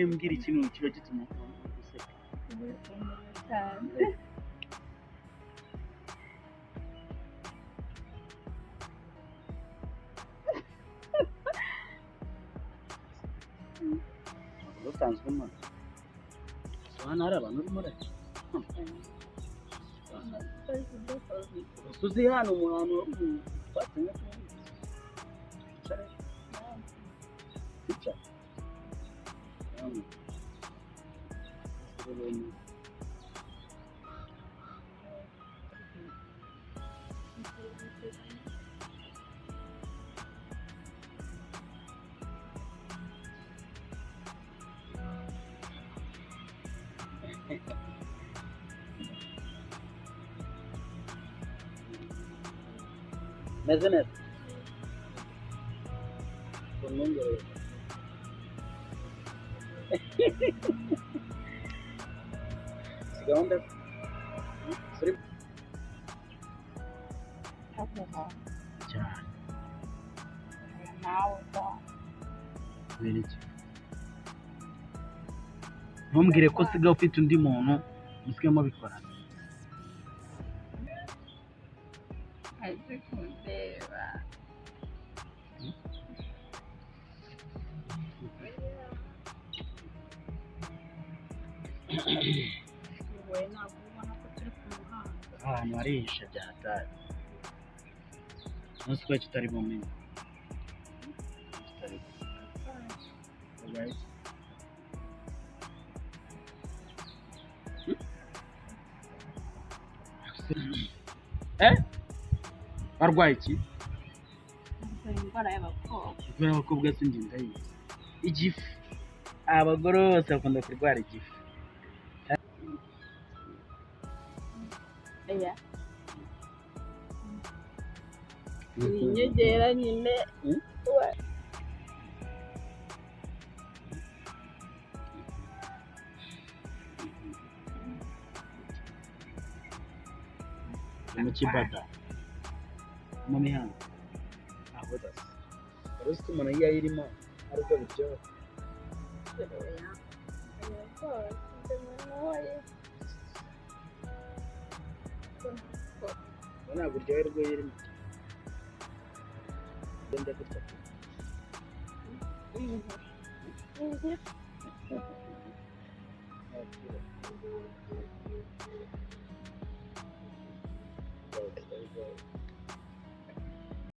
Mbwira ikintu kiba gituma useka. Cyane. Usanzwe umara. Hano hari abantu urimo urajya. Uzi hano umuntu twatumye twicare. Twicare. Meze neza. Kumwongereza. Si gahunda suri cyane. Nawe da. Kubera iki? Ntumbwire ko usigaye ufite undi muntu musigaye mubikorana. Aje kundeba. Wowe ntabwo ubona ko turi ku muhanda. Ahantu harihishe bya hatari. Umunsi kubera tutari bumenye. Tutari. Alright. Eh? Barwaye iki? Arwaye indwara y'abakobwa. Indwara y'abakobwa sinjye ndayizi. Igifu. Abagore bose bakunda kurwara igifu. Oya. Ni inyongera nyine. Mu kibada. Mu mihanda. Aho dasi. Wari uzi ko umuntu iyo ayirimo ari bwo biryoha. Ntabwo uryoherwa iyo irimo. Genda gutya.